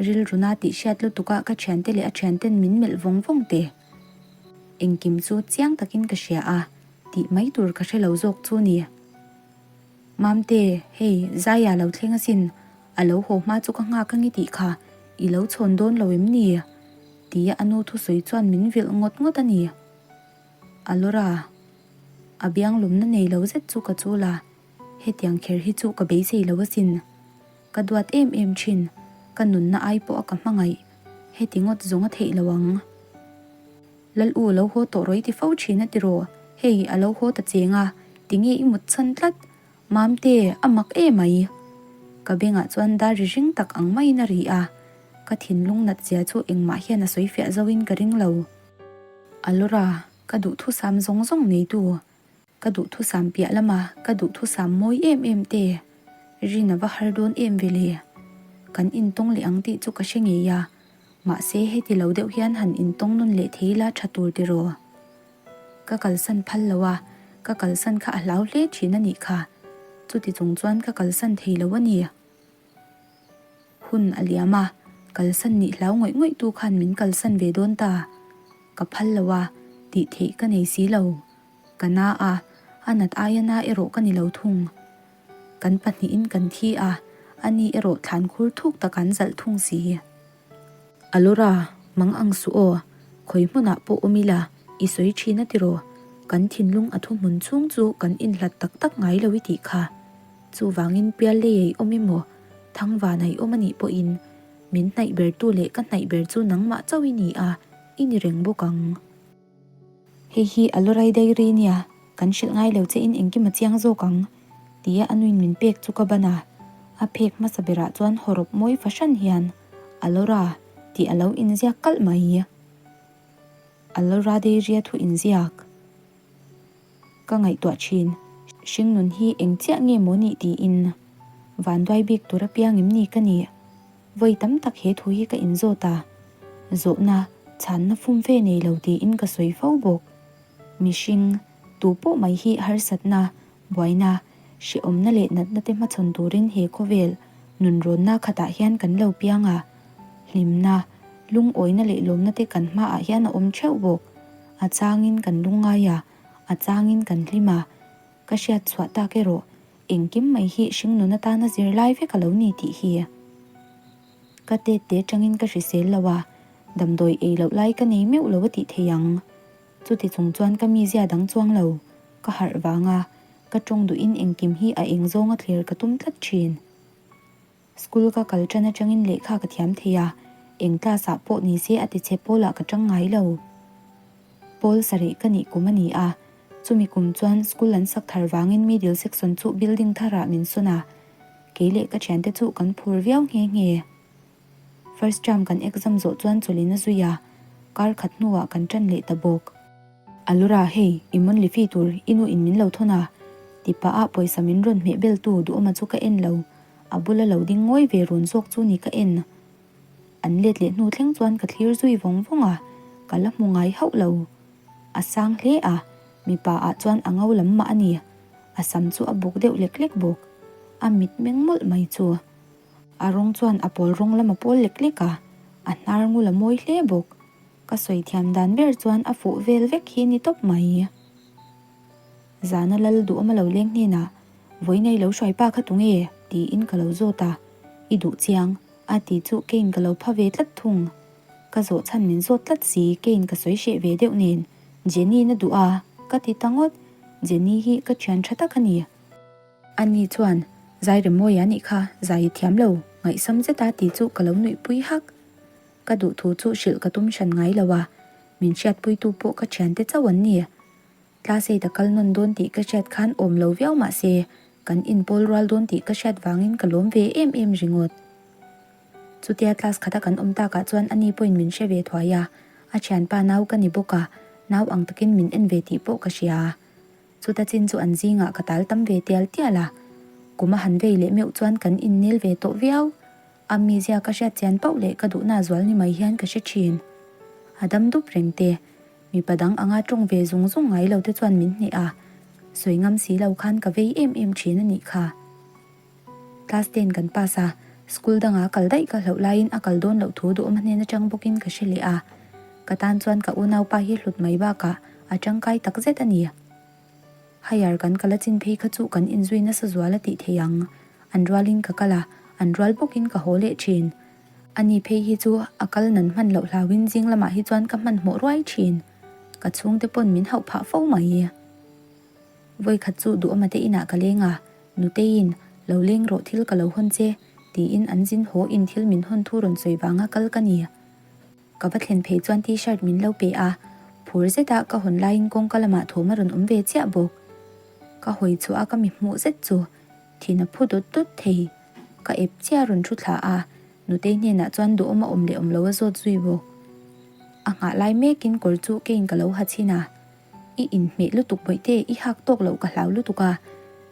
rilruna tih hriat lutuka ka thiante leh a thianten min melh vawng vawng te. Engkim chu chiang takin ka hria a, tih mai tur ka hre lo zawk chu ni. Mamte, hei, Zaia lo thleng asin, a lo haw hma chu ka nghak ange tih kha i lo chhawn dawn lo em ni? Tia a nu thusawi chuan min vilh ngawt ngawt a ni. Alora. A biang lawmna nei lo zet chu ka chul a, hetiang kher hi chu ka beisei lo asin. Ka duat em em thin, ka nunna ai pawh a ka hmangaih, heti ngawt zawng a theih lo ang. Lal u lo haw tawh rawih ti fo thin a tiraw, hei a lo haw ta cheng a, tinge i mut chhan tlat, Mamte, a mak em mai. Ka bengah chuan dar ri ring tak ang maiin a ri a, ka thinlung nat zia chu engmah hian a sawi fiah zoin ka ring lo. Alora. Ka duhthusam zawng zawng neitu, ka duhthusam piah lama ka duhthusam mawi em em te, rin a va har dawn em ve le. Kan intawng leh ang tih chu ka hre ngei a, mahse heti lo deuh hian han intawng nawn leh thei la tha tur tiraw. Ka kalsan phal lo a, ka kalsan kha a hlau hle thin a nih kha, chuti chung chuan ka kalsan thei lo a ni. Hun a liam a, kalsan nih hlau ngawih ngawih tu khan min kalsan ve dawn ta. Ka phal lo a, tih theih ka nei si lo. Ka na a, a nat aia na erawh ka ni lo thung. Kan pahnihin kan thi a, ani erawh thlan khur thuk tak an zalh thung si. Alora, mang ang suh aw, khawi hmunah pawh awm ila, i sawi thin a tiraw? Kan thinlung a thuhmun chhung chu kan inhlat tak tak ngai lo i tih kha. Chuvangin pial lei ei awm emaw, thangvan ei awm a nih pawhin min hnaih bertu leh ka hnaih ber chu nangmah chauh i ni a, i ni reng bawk ang. Hei hi a lawrai diary nia, kan hrilh ngai lo che in engkim a chiang zawk ang, tia a nuin min pek chu ka ban a. A phek hmasa berah chuan hawrawp mawi fahran hian, A lawra, tih a lo inziak kalh mai. A lawra diary a thu inziak. Ka ngaihtuah thin, hringnun hi eng chiah nge maw nih tiin vanduai bik tur apiang em ni ka nih? Vawi tam tak he thu hi ka inzawt a, zawhna chhanna fum fe nei lo tiin ka sawi fo bawk. Mihring, tu pawh mai hi harsatna, buaina, hrehawmna leh natna te hmachhawn turin he khawvel nunrawnna khatah hian kan lo piang a, hlimna, lungawina leh lawmna te kan hmaah hian a awm theuh bawk. A changin kan lungngai a, a changin kan hlim a. Ka hriat chhuah tak erawh engkim mai hi hringnun atana zirlai vek a lo ni tih hi. Ka tet te tangin ka hrisel lo a, damdawi ei loh lai ka nei meuh lo a tih thei ang. Chuti chung chuan ka mizia dang chuang lo, ka harh vang a, ka tawng duhin engkim hi a eng zawnga thlir ka tum tlat thin. School ka kal tan atangin lehkha ka thiam thei a, eng class ah pawh ni se a ti chhe pawlah ka tang ngai lo. Pawl sarih ka nih kum a ni a, chumi kum chuan school an sak thar vangin middle section chu building tharah min sawn a, kei leh ka thiante chu kan phur viau nghe nghe. First term kan exam zawh chuan chawlhin a zui a, kar khat hnuah kan tan leh ta bawk. Alura, hei, i monthly fee tur i nu in min lo thawn a, ti pah a pawisa min rawn hmeh bel tu duhawma chu ka en lo, a bula lo ding ngawi ve run zawk chu ni ka en. An let leh hnu thleng chuan ka thlir zui vawng vawng a, ka la hmu ngai hauh lo. A sang hle a, mipa ah chuan a ngo lam mah a ni, a sam chu a buk deuh lek lek bawk, a mit meng mawlh mai chu. A rawng chuan a pawl rawng lam a pawl lek lek a, a hnar ngul a mawi hle bawk. Ka sawi thiam dan ber chuan a fuh vel vek hi ni tawp mai. Zana lal duhawm a lo leng hnenah, Vawiinei lo hruai pa kha tunge? tiin ka lo zawt a, I duh chiang. A ti chu keiin ka lo pha ve tlat thung. Ka zawh chhan min zawt tlat si, keiin ka sawi hreh ve deuh nen. Jenny na duh a, ka ti ta ngawt. Jenny hi ka thian tha tak a ni. Ani chuan, Zai remawi a nih kha, zai i thiam lo, ngaihsam zet a ti chu ka lo nuihpui hak. Ka duh thu chu hrilh ka tum hran ngai lo a, min hriatpuitu pawh ka thiante chauh an ni. Class eight a kal nawn dawn tih ka hriat khan awm lo viau mah se, kan inpawl rual dawn tih ka hriat vangin ka lawm ve em em ringawt. Chutia class khata kan awm takah chuan ani pawhin min hre ve thuai a, a thianpa nau ka ni bawk a, nau ang takin min en ve tih pawh ka hria. Chuta chin chu an zingah ka tal tam ve tial tial a, kum a han vei leh meuh chuan kan innel ve tawh viau. A mizia ka hriat chian pauh leh ka duhna zual ni mai hian ka hre thin. A dam dup reng te, mipa dang anga tawng ve zung zung ngai lo te chuan min hneh a, sawi ngam si lo khan ka vei em em thin a nih kha. Class ten kan pass a, school danga kal daih ka hlauh laiin a kal dawn loh thu duhawm hnen atang bawkin ka hre leh a, ka tan chuan ka unaupa hi hlut mai bakah a tangkai takzet a ni. Higher kan kal a chin phei kha chu kan inzui nasa zual a tih thei ang. An rualin ka kal a, an rual bawkin ka haw leh thin. Ani phei hi chu a kal nan hman loh hlauin zing lamah hi chuan ka hmanhmawh ruai thin. Ka chhungte pawn min hauh phah fo mai. Vawikhat chu Duhawma te inah ka leng a, Nuteiin, Lo leng rawh thil ka lo hawn che, tiin an zin haw in thil min hawn thu rawn sawi vanga kal ka ni. Ka va thlen phei chuan t-shirt min lo pe a, phur zeta ka hawn laiin kawngka lamah thawm a rawn awm ve chiah bawk. Ka hawi chhuah a ka mi hmuh zet chu thin a phu dawt dawt thei. Ka ep chiah a rawn thu thla a, Nutei hnenah chuan duhawm a awm leh awm lo a zawt zui bawk. A nghah lai mekin kawr chu keiin ka lo ha chhin a, I inhmeh lutuk bawihte, i hak tawk loh ka hlau lutuk a,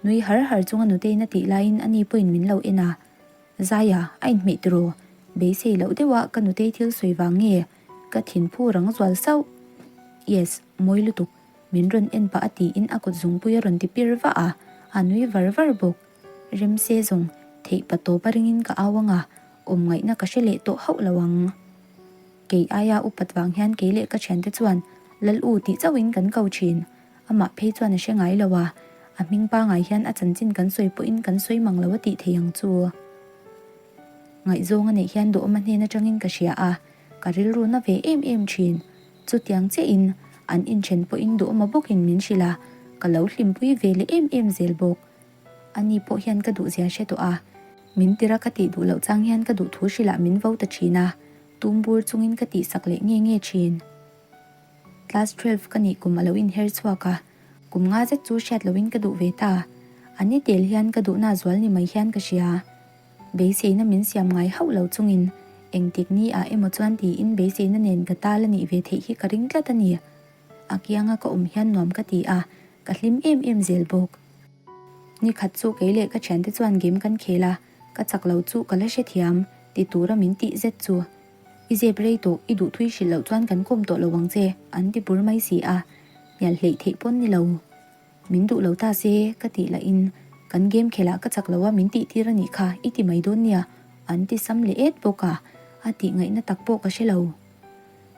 nui har har chunga Nuteiin a tih laiin ani pawhin min lo en a. Zaia, a inhmeh tiraw? Beisei loh deuha ka nutei thil sawi vang nge ka thinphu rang zual sauh? Yes, mawi lutuk, min rawn en pah a tiin a kut zungpui a rawn ti pir vah a, a nui var var bawk. Remse zawng, theih pa tawp a ringin ka au ang a, awm ngaihna ka hre leh tawh hauh lo ang. Kei aia upat vang hian kei leh ka thiante chuan Lal u tih chauhin kan ko thin. Amah phei chuan a hre ngai lo a, a hming pangai hian a chanchin kan sawi pawhin kan sawi mang lo a tih thei ang chu. Ngaihzawng a neih hian duhawma hnen atangin ka hria a, ka rilru na ve em em thin. Chutiang chiahin an inthen pawhin duhawma bawkin min hrilh a, ka lo hlimpui ve leh em em zel bawk. Ani pawh hian ka duhzia hre tawh a, min tira ka tih duh loh chang hian ka duh thu hrilhah min vo ta thin a, tum bur chungin ka tihsak leh nge nge thin. Class 12 ka nih kum a lo inher chhuak a, kum nga zet chu hriat lohin ka duh ve ta. A ni tel hian ka duhna zual ni mai hian ka hria. Beiseina min siam ngai hauh lo chungin engtik ni ah emaw chuan tiin beiseina nen ka tal a nih ve theih hi ka ring tlat a ni. A kianga ka awm hian nuam ka ti a, ka hlim em em zel bawk. Ni khat chu kei leh ka thiante chuan game kan khel a, ka chak lo chu ka la hrethiam ti tura min tih zet chu. I zep rei tawh, i duh thui hrilh loh chuan kan kawm tawh lo ang che, an ti bur mai si a, hnial hleih theih pawn ni lo. Min duh lo ta se, ka tih lahin, kan game khelh ah ka chak lo a min tih tir a nih kha, i ti mai dawn nia, an ti sam leh et bawk a, a tih ngaihna tak pawh ka hre lo.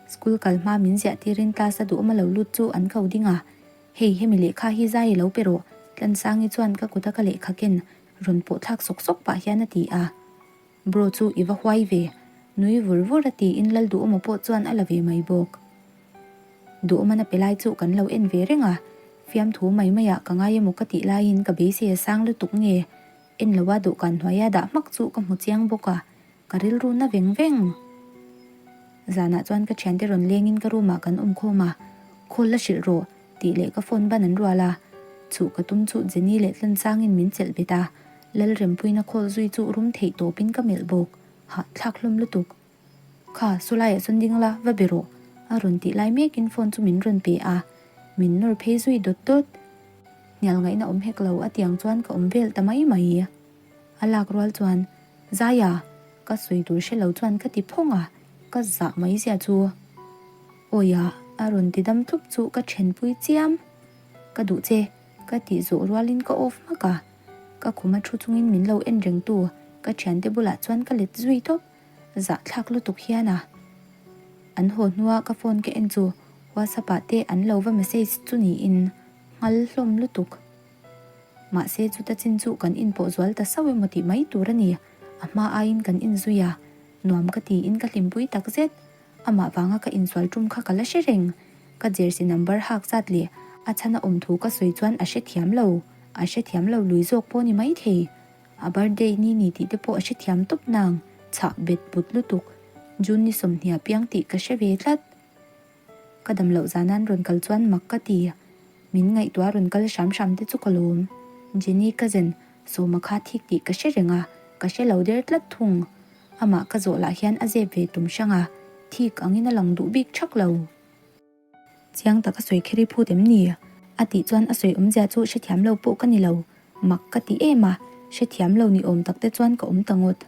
School kal hma min ziah tirin class a duhawm a lo lut chu an ko ding a, Hei, hemi lehkha hi zai i lo pe rawh, Tlansangi chuan ka kuta ka lehkha ken rawn pawh thlak sawk sawk pah hian a ti a. Bro chu i va huai ve, nui vur vur a tiin Lalduhawma pawh chuan a la ve mai bawk. Duhawmana pe lai chu kan lo en ve reng a, fiamthu mai maiah ka ngai emaw ka tih laiin ka beisei a sang lutuk nge, en loa dawhkan hnuaia dah hmak chu ka hmu chiang bawk a, ka rilru na veng veng. Zanah chuan ka thiante rawn lengin ka room ah kan awm khawm a, call la hrilh rawh tih leh ka phone ban an rual a, chhuh ka tum chu Jenny leh Tlansangin min chelh bet a, Lalrempuina call zui chu rum theih tawpin ka melh bawk, hahthlak hlawm lutuk. Kha, sawlaiah sawn ding la, va be rawh, a rawn tih lai mekin phone chu min rawn pe a, min nawr phei zui dawt dawt. Hnial ngaihna awm hek lo a tiang chuan ka awm vel ta mai mai. A lak rual chuan, Zaia! Ka sawi tur hre lo chuan ka ti phawng a, ka zah mai zia chu. Awiah, a rawn ti dam tlup chu ka thenpui chiam. Ka duh che, ka tih zawh rualin ka off hmak a. Ka khuma thu chungin min lo en reng tu ka thiante bulah chuan ka let zui tawp, zahthlak lutuk hian a. An haw hnua ka phone ka en chu WhatsApp ah te an lo va message chu niin nghal hlawm lutuk. Mahse chuta chin chu kan inpawh zual ta sauh emaw tih mai tur a ni, a hma aiin kan inzui a. Nuam ka tiin ka hlimpui takzet. Amah vanga ka insual tum kha ka la hre reng. Ka jersey number hak zat leh a chhan a awm thu ka sawi chuan a hrethiam lo. A hrethiam lo lui zawk pawh ni maithei. A birthday ni ni tih te pawh a hrethiam tawp nang. Chhah bet but lutuk. June ni sawmhniah piang tih ka hre ve tlat. Ka dam loh zan an rawn kal chuan mak ka ti. Min ngaihtuah rawn kal hram hram te chu ka lawm. Jenny cousin Sawma kha thik tih ka hre reng a, ka hre lo der tlat thung. Amah ka zawh lah hian a zep ve tum hrang a, thik angin a lang duh bik thak lo. Chiang taka sawi kher i phut em ni? A tih chuan a sawi awmzia chu hrethiam lo pawh ka ni lo. Mak ka ti em a, hrethiam lo ni awm tak te chuan ka awm ta ngawt.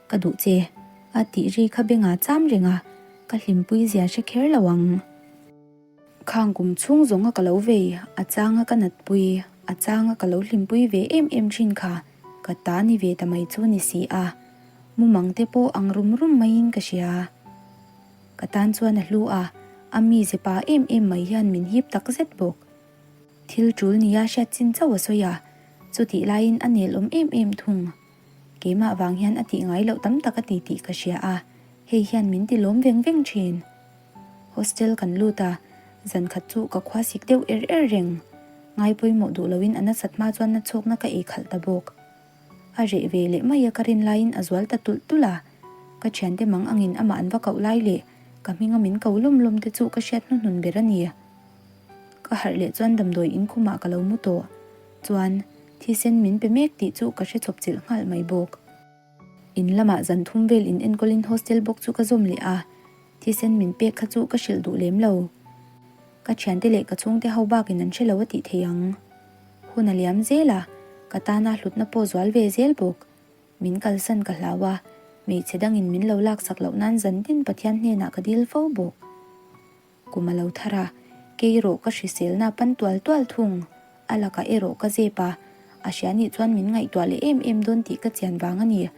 Ka duh che, a tih ri kha bengah cham reng a, ka hlimpui zia hre kher lo ang. Khang kum chhung zawnga ka lo vei, a changa ka natpui, a changa ka lo hlimpui ve em em thin kha, ka ta ni ve ta mai chu ni si a, mumang te pawh ang rum rum maiin ka hria. Ka tan chuan a hlu a, a mize pa em em mai hian min hip tak zet bawk. Thil tul nia hriat chin chauh a sawi a, chutih laiin a nel awm em em thung. Keimah vang hian a tih ngai loh tam tak a ti tih ka hria a, hei hian min ti lawm veng veng thin. Hostel kan lut a, zan khat chu ka khua sik deuh er er reng. Ngai pawimawh duh loin a nasat hma chuan na chhawkna ka ei khalh ta bawk. A reh ve leh mai a ka rin laiin a zual ta tulh tulh a, ka thiante mang angin amah an va koh lai leh ka hminga min ko lawm lawm te chu ka hriat hnuhnun ber a ni. Ka harh leh chuan damdawi in khumah ka lo mu tawh. Chuan, thisen min pe mek tih chu ka hre chawp chilh nghal mai bawk. In lamah zan thum vel in enkawlin hostel bawk chu ka zawm leh a, thisen min pek kha chu ka hrilh duh lem lo. Ka thiante leh ka chhungte ho bakin an hre lo a tih thei ang. Hun a liam zel a, ka tana hlutna pawh zual ve zel bawk. Min kalsan ka hlau a, hmeichhe dangin min lo laksak loh nan zan tin Pathian hnenah ka dil fo bawk. Kum a lo thar a, kei erawh ka hriselna pan tual tual thung. A lakah erawh ka zep a, a hria nih chuan min ngaihtuah leh em em dawn tih ka chian vang a ni.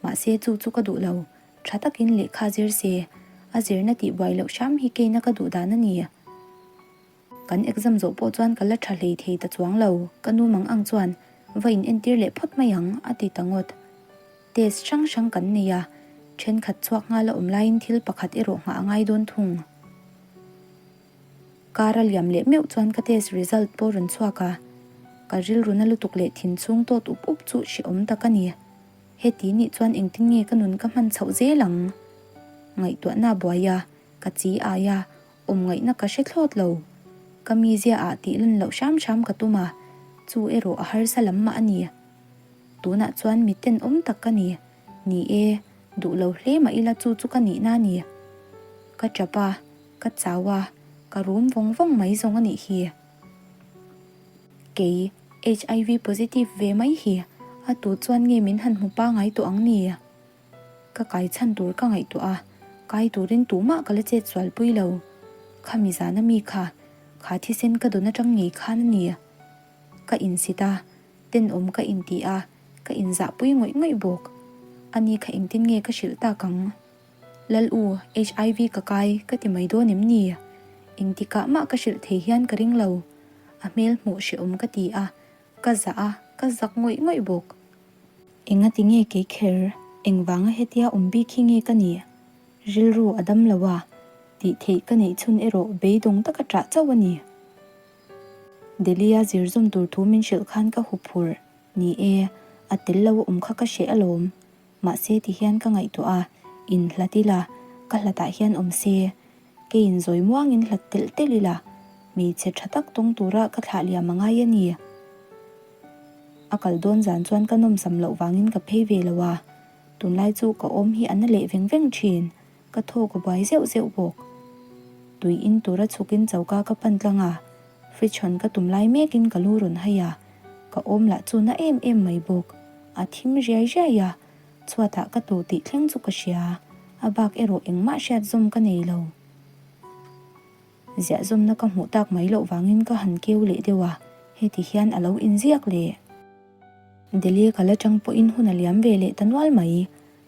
Mahse chu chu ka duh lo, tha takin lehkha zir se, a zirna tih buai loh hram hi keina ka duh dan a ni. Kan exam zawh pawh chuan ka la tha hlei thei ta chuang lo, ka nu mang ang chuan va in entir leh phawt mai ang a ti ta ngawt. Test hrang hrang kan nei a, thenkhat chhuak nghal a awm laiin thil pakhat erawh nghah a ngai dawn thung. Car a liam leh meuh chuan ka test result pawh rawn chhuak a, ka rilru na lutuk leh thin chhung tawt up up chu hrehawm tak a ni. Heti nih chuan engtin nge ka nun ka hman chhoh zel ang? Ngaihtuahna a buai a, ka chi ai a, awm ngaihna ka hre thlawt lo. Ka mizia ah tih lan loh hram hram ka tum a, chu erawh a harsa lam mah a ni. Tunah chuan mi tenawm tak ka ni. Ni e, duh lo hle mah ila chu chu ka nihna a ni. Ka tap a, ka chau a, ka rum vawng vawng mai zawng a nih hi. Kei, HIV positive ve mai hi, a tu chuan nge min han hmu pangai tawh ang ni? Ka kai chhan tur ka ngaihtuah a, kai turin tumah ka la chet sual pui lo. Khami zana mi kha, kha thisen ka dawn atang ngei khan a ni. Ka insit a, Tenawm ka inti a, ka inzahpui ngawih ngawih bawk. Ani kha engtin nge ka hrilh tak ang? Lal u, HIV ka kai ka ti mai dawn em ni? Engtikah mah ka hrilh thei hian ka ring lo. A hmel hmuh hrehawm ka ti a, ka zah a, ka zak ngawih ngawih bawk. Engati nge kei kher? Engvanga hetia awm bik hi nge ka nih? Rilru a dam lo a, tih theih ka neih chhun erawh beidawng taka ṭah chauh a ni. Delhi-a zir zawm tur thu min hrilh khan ka hu phur. Ni e, a tel lo a awm kha ka hreh alawm. Mahse ti hian ka ngaihtuah a, in hlat ila, ka hlatah hian awm se. Keiin zawi muangin hlat telh telh ila, hmeichhe tha tak tawng tura ka thlah liam a ngai a ni. A kal dawn zan chuan ka nawmsam loh vangin ka phei ve lo a, tunlai chu ka awm hi a na leh veng veng thin. Ka thaw ka buai zeuh zeuh bawk. Tui in tura chhukin choka ka pan tlang a, fridge hawn ka tum lai mekin ka lu rawn hai a, ka awm lah chu na em em mai bawk. A thim riai riai a, chhuatah ka tawh tih thleng chu ka hria, a bak erawh engmah hriat zawm ka nei lo. Ziah zawmna ka hmuh tak mai loh vangin ka han keu leh deuh a, heti hian a lo inziak leh. Delhi ka la chang pawhin hun a liam ve leh ta nual mai.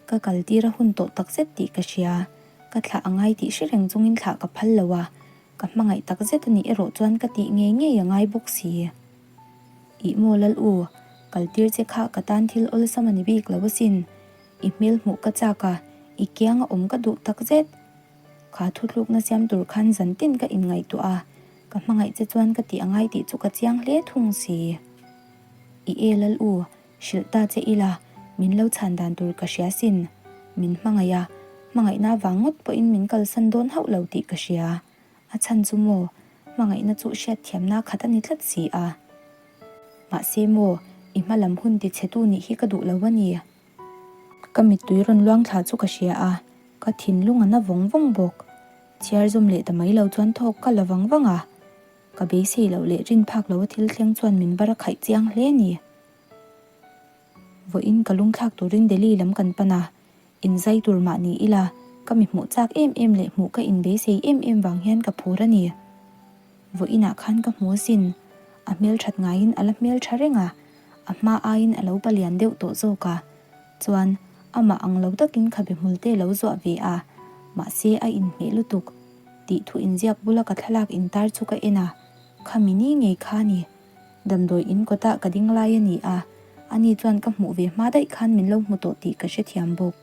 Ka kal tir a hun tawh takzet tih ka hria. Ka thlah a ngai tih hre reng chungin thlah ka phal lo a, ka hmangaih takzet a nih erawh chuan ka tih ngei ngei a ngai bawk si. Ih maw Lal u, kal tir che kha ka tan thil awlsam a ni bik lo asin. I hmel hmuh ka chak a. I kianga awm ka duh tak zet. Kha thuthlukna siam tur khan zan tin ka inngaihtuah a, ka hmangaih che chuan ka tih a ngai tih chu ka chiang hle thung si. I e lal u, hrilh ta che ila, min lo chhan dan tur ka hria sin. Min hmangaih a, hmangaihna vang ngawt pawhin min kalsan dawn hauh lo tih ka hria. A chhan chu maw, hmangaihna chu hriatthiamna khat a ni tlat si a. Mahse maw, i hma lam hun tichhetu nih hi ka duh lo a ni. Ka mittui rawn luang thla chu ka hria a, ka thinlung a na vawng vawng bawk. Chhiar zawm leh ta mai lo chuan thawk ka la vang vang a, ka beisei loh leh rin phak loa thil thleng chuan min bar a khaih chiang hle a ni. Vawiin ka lungthlak turin Delhi lam kan pan a, inzai tur mah ni ila ka mi hmuh chak em em leh hmuh ka inbeisei em em vang hian ka phur a ni. Vawiinah khan ka hmu asin, a hmelthat ngaiin a la hmeltha reng a, a hma aiin a lo palian deuh tawh zawk a, chuan amah ang lo takin khabe hmul te lo zuah ve a, mahse a inhmeh lutuk tih thu inziak bula ka thlalak intar chu ka en a, khami ni ngei kha ni, damdawi in kawtah ka ding lai a ni a, ani chuan ka hmuh ve hma daih khan min lo hmu tawh tih ka hrethiam bawk.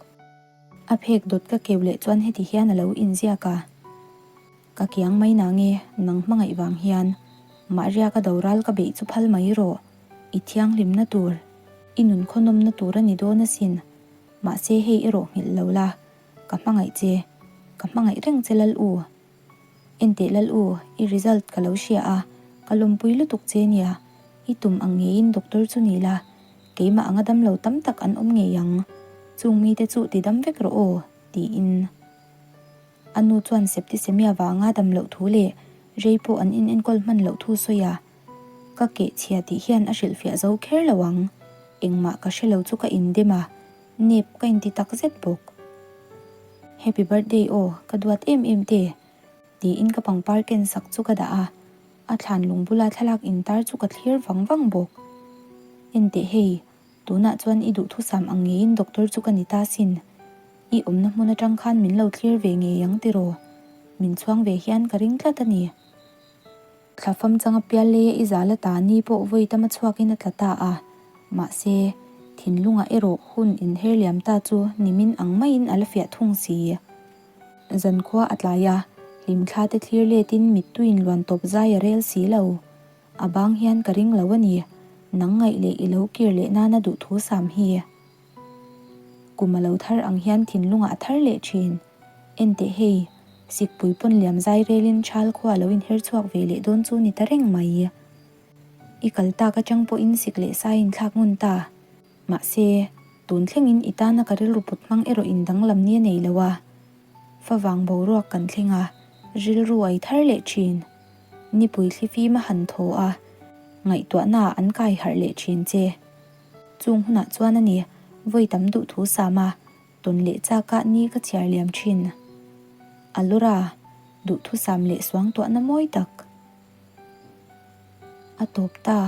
A phek dawt ka keu leh chuan heti hian a lo inziak a. Ka kiang mai na nge, nang hmangaih vang hian Mahria ka doral ka beih chu phal mai rawh, i thianghlimna tur, i nun khawnawmna tur a ni dawn asin, mahse hei erawh nghilh lo la, ka hmangaih che, ka hmangaih reng che Lal u. Enteh Lal u, i result ka lo hria a, ka lawmpui lutuk che nia, i tum ang ngeiin doctor chu ni la, keimah anga damlo tam tak an awm ngei ang, chung mite chu ti dam vek rawh aw, tiin. A nu chuan septicemia vanga dam loh thu leh rei pawh an inenkawl hman loh thu sawi a, Ka keh chhia tih hian a hrilhfiah zo kher lo ang. Engmah ka hre lo chu ka indem a, nep ka inti tak zet bawk. Happy birthday aw, ka duat em em te, tiin ka pangpar ken sak chu ka dah a, a thlan lung bula thlalak intar chu ka thlir vang vang bawk. Enteh hei, tunah chuan i duhthusam ang ngeiin doctor chu ka ni ta sin. I awmna hmun atang khan min lo thlir ve ngei ang tiraw? Min chhuang ve hian ka ring tlat a ni. Thla fam changa pial leia i zal a ta ni pawh vawi tama chhuakin a tla ta a. Mahse, thinlungah erawh hun inher liam ta chu nimin ang maiin a la fiah thung si. Zankhua a tlai a, hlimthla te thlir letin mittuiin luan tawp zai a rel si lo. A bang hian ka ring lo a ni, nang ngaih leh i lo kir leh nana duhthu sam hi. Kum a lo thar ang hian thinlungah a thar leh thin. Enteh hei, sikpui pawn liam zai relin thal khua lo inher chhuak ve leh dawn chu ni ta reng mai. I kal tak atang pawhin sik leh sai inthlak ngun ta. Mahse, tun thlengin i tana ka rilru put hmang erawh in danglam ni a nei lo a. Favang boruak kan thleng a, rilru a i thar leh thin. Nipui thlifim a han thaw a, ngaihtuahnaah an kai harh leh thin che. Chung hunah chuan a ni, vawi tam duh thu sam a, tawn leh chak ah ni ka chhiar liam thin. Allura, duhthusam leh suangtuahna mawi tak a tawp ta.